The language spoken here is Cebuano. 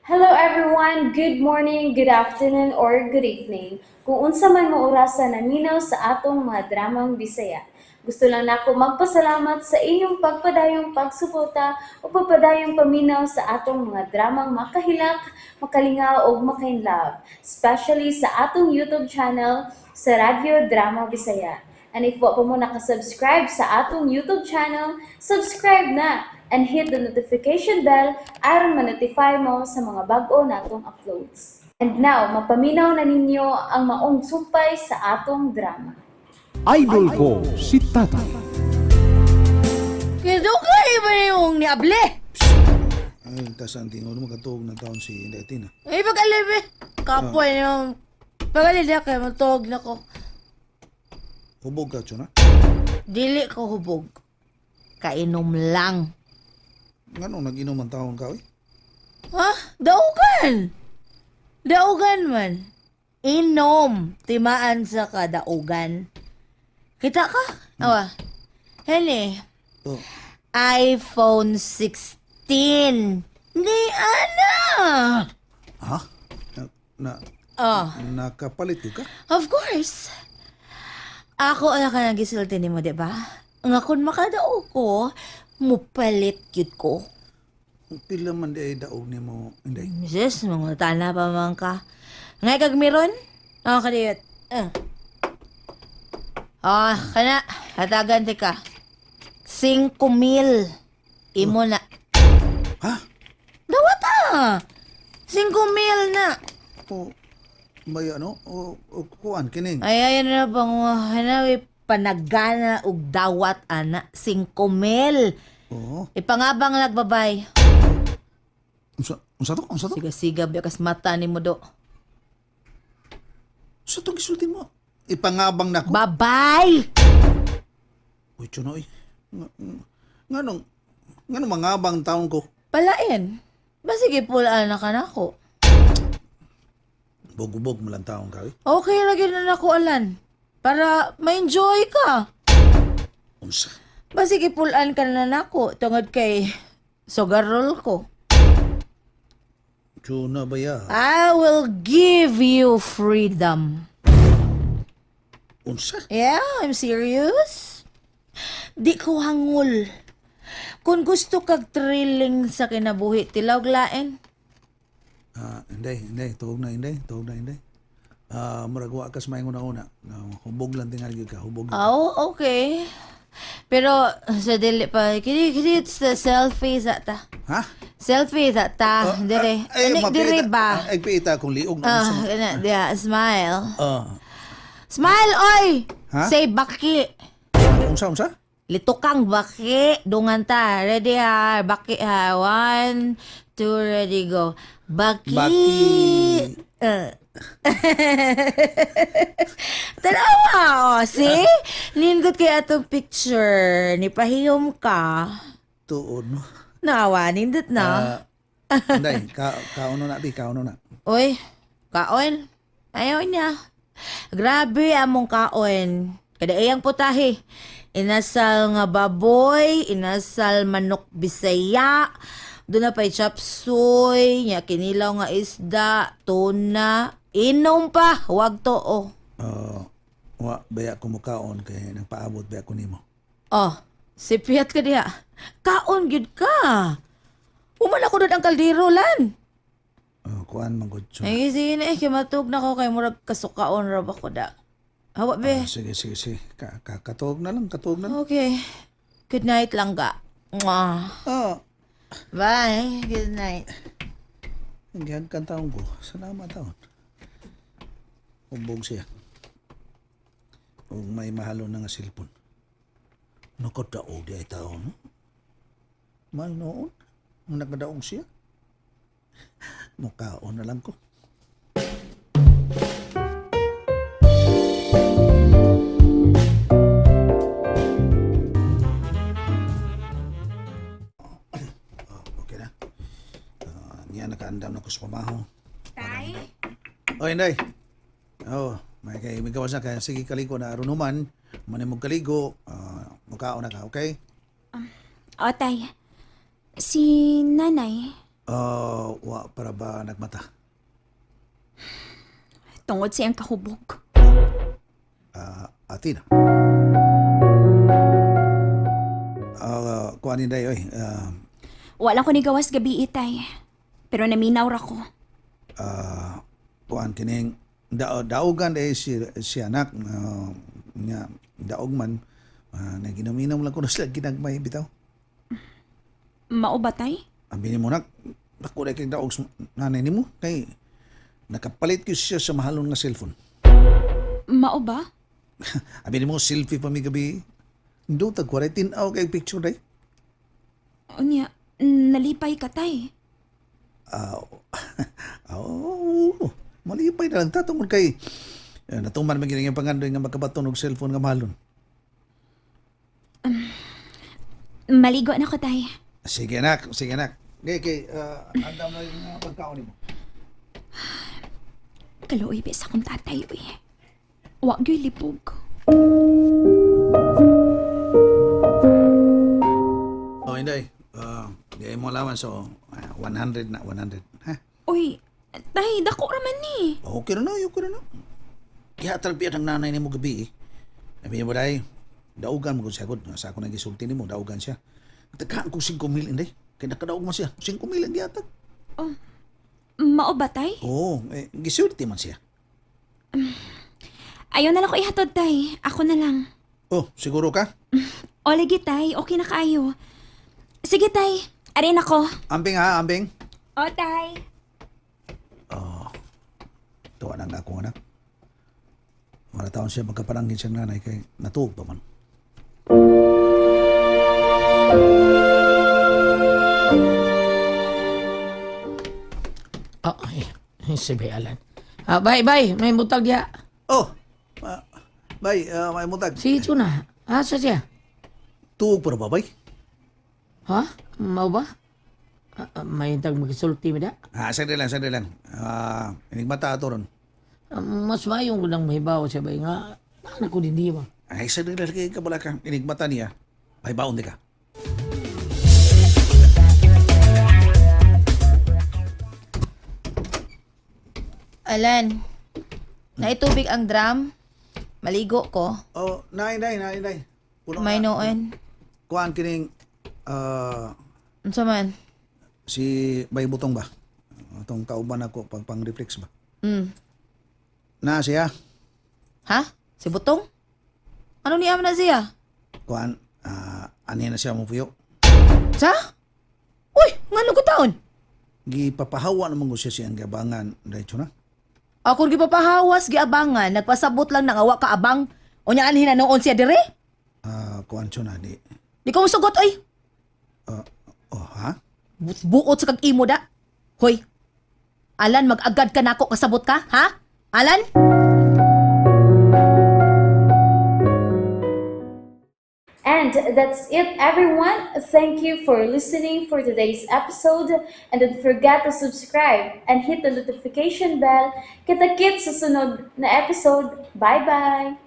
Hello everyone! Good morning, good afternoon, or good evening. Kung unsa man mo orasa naminaw sa atong mga dramang Bisaya. Gusto lang nako magpasalamat sa inyong pagpadayong pagsuporta o pagpadayong paminaw sa atong mga dramang makahilak, makalingaw ug makainlove, especially sa atong YouTube channel sa Radyo Drama Bisaya. And if wa pa mo nakasubscribe sa atong YouTube channel, subscribe na and hit the notification bell aron ma-notify mo sa mga bag-o natong uploads. And now, mapaminaw na ninyo ang maong sumpay sa atong drama. Idol ko si Tatay. Kidugay ba yung niable? Ay, tas ang tingon mo katuog na taon si Inday Tina. Ay, pag-alib eh. Kapoy yung... Pag-alib na kayo, matog na ko. Hubog ka, Chona. Dili ko hubog. Kainom lang. Nganong nag-inom ang taon ka, oy? Ha? Daugan! Daugan man. Inom. Timaan sa kadaugan. Kita ka? Awa. Hene. Oh, iPhone 16. Ni Ana! ha? Na, na, Oh. nakapalit yun ka? Of course. Ako ang ka nagisulti nimo, di ba? Nga kung makadao ko, mupalit gyud ko. Pila man di ay daog ni mo, Inday. Sis, mga tana pa man ka. Ngay kag meron? Ah, kadiyot. Ah. Ah, kana. Hatagan ti ka. 5,000. Imo na. Ha? Dawata! 5,000 na. O, may ano? O kuan, kining. Ay, ay, na bang hanawi panagana og dawat ana 5,000. Oo. Ipangabang lagbabay. Unsa, unsa to? Unsa to? Siga siga biya kas mata ni mo do. Unsa tong gisulti mo? Ipangabang na ko. Babay! Uy, Chona, oy. Nganong, nganong mangabang taon ko? Palain. Basige pulaan na ka nako. Bugubog mo lang taon ka, oy. Okay lagi na nako alan. Para ma-enjoy ka. Unsa? Basige pulaan ka na nako tungod kay sugarol ko. Chona ba ya? I will give you freedom. Unsa? Yeah, I'm serious. Di ko hangol. Kung gusto kag thrilling sa kinabuhi, tilawg lain. Ah, hindi, hindi. Tuog na, hindi. Tuog na, hindi. Ah, murag wa kas maayong una-una. Hubog lang tingali gyud ka, hubog. Gyud ka. Oh, okay. Pero sa dili pa, kini kini it's the selfie sa ta. Ha? Selfie sa ta, dire. Ay, Ani dire ba? Ay, piita akong liog na Ah, unsa. kana diha, smile. Ah, Smile oy. Ha? Say baki. unsa unsa? Litukang baki, dungan ta. Ready ha, baki ha. One, two, ready, go. Baki. Baki. Tanawa, oh, see? Nindot kay atong picture. Ni pahiyom ka. Tuod mo. Nawa, nindot na. Ah, Inday, ka kauno na bi, kauno na. Uy, kaon. Ayaw niya. Grabe among kaon. Kada iyang putahe. Inasal nga baboy, inasal manok bisaya, doon na pa'y chop suey, nya kinilaw nga isda, tuna, inom pa, wag to oh. Ah, wa baya ko mukaon kay nagpaabot baya ko nimo. Oh, sipiat ka diha. Kaon gyud ka. Uman ako doon ang kaldero lan. Ah, kuan man gud. Chona. Ay, sige na eh, kay matug na ko kay murag kasukaon ra ba ko da. Hawa be. Ah, sige, sige, sige. Ka, ka katuog na lang, katuog na lang. Okay. Good night lang ga. Mwah. Ah, Bye. Good night. gihagkan taon ko. Salamat taon. Hubog siya. Ug may mahalo na nga cellphone. Nakadaog di ay taon, no? May noon. Ang nakadaog siya. Mukaon na lang ko. Oh, okay na. Ah, niya nakaandam na ko sa pamaho. Tay? Oh, Inday. Oh, may kay may gawas na kaya sige kaligo na aron human, man mo kaligo, mukaon na ka, okay? O, tay. Si nanay. Wa para ba nagmata? Tungod sa iyang kahubog. Atina. Kuan ni day oy. Wala ko ni gawas gabi itay. Pero naminaw ra ko. Kuan kining daugan day si si anak nga daog man naginom-inom lang kuno sila ginagmay bitaw. Mao ba tay? Abi nimo nak, dako day kay daog sa nanay nimo kay nakapalit gyud siya sa mahalon nga cellphone. Mao ba? Abi nimo selfie pa mi gabi. Ndo tag 40 aw kay picture day. Unya, nalipay ka tay. Ah, oh, malipay na lang ta tungod kay natuman man gyud ang pangandoy nga makabaton og cellphone nga mahalon. Maligo na ko tay. Sige anak, sige anak. Okay, kay andam na yung pagkaon nimo. Kaluoy ba sa akong tatay uy. Wa gyud libog. Oh, hindi. Di mo alaman so 100 na 100. Ha? Uy, tay dako ra man ni. Okay ra na, okay ra na. Kaya talbiyan ang nanay nimo gabi eh. Sabi niya mo dahil, daugan mo kung siya. Sa ako nagisulti nimo, daugan siya. Nagtagaan ko 5 mil, hindi. Kaya nakadaog man siya. 5 mil ang gihatag. Mao ba tay? Oo, eh, gisulti man siya. Ayaw na lang ko ihatod tay. Ako na lang. Oh, siguro ka? O lagi tay, okay na kaayo. Sige tay, arin ako. Ambing ha, ambing. O tay. Tuwa na nga akong anak. Wala taon siya magkaparangin siyang nanay kay natuog pa man. Oh, ay, si Bay Alan. Ah, bye, bye. May butag diya. Oh, bay, may mutag. Si Chuna. Asa siya? Tuog para ba, bay? Ha? Mao ba? Ah, ah, may tag magisulti mo da? Ah, sandali lang, sandali lang. Enigmata ato ron. Ah, mas mayong ko lang mahibaw siya bay nga. Anak ko din di ba? Ay, sandali lang kay kabala ka. Enigmata niya. May baon di ka. Alan, naitubig ang drum. Maligo ko. Oh, nay, nay, nay, nay. Puno May na. noon. Kuan kining Unsa man? si Bay Butong ba? Atong kauban ako pag pang-reflex ba? Na siya. Ha? Si Butong? Ano niya na siya? Kuan ani na siya mo puyo. Sa? Uy, ngano ko taon? Gipapahawa naman ko siya siyang gabangan diretso na. Ako gipapahawas giabangan, nagpasabot lang ng awa ka abang. Unya anhin na noon siya dire? Kuan siya na di. Di ko musugot oy. Oh, ha? Buot sa kag imo da. Hoy. Alan, mag-agad ka nako kasabot ka, ha? Alan? And that's it, everyone. Thank you for listening for today's episode. And don't forget to subscribe and hit the notification bell. Kita-kits sa sunod na episode. Bye-bye!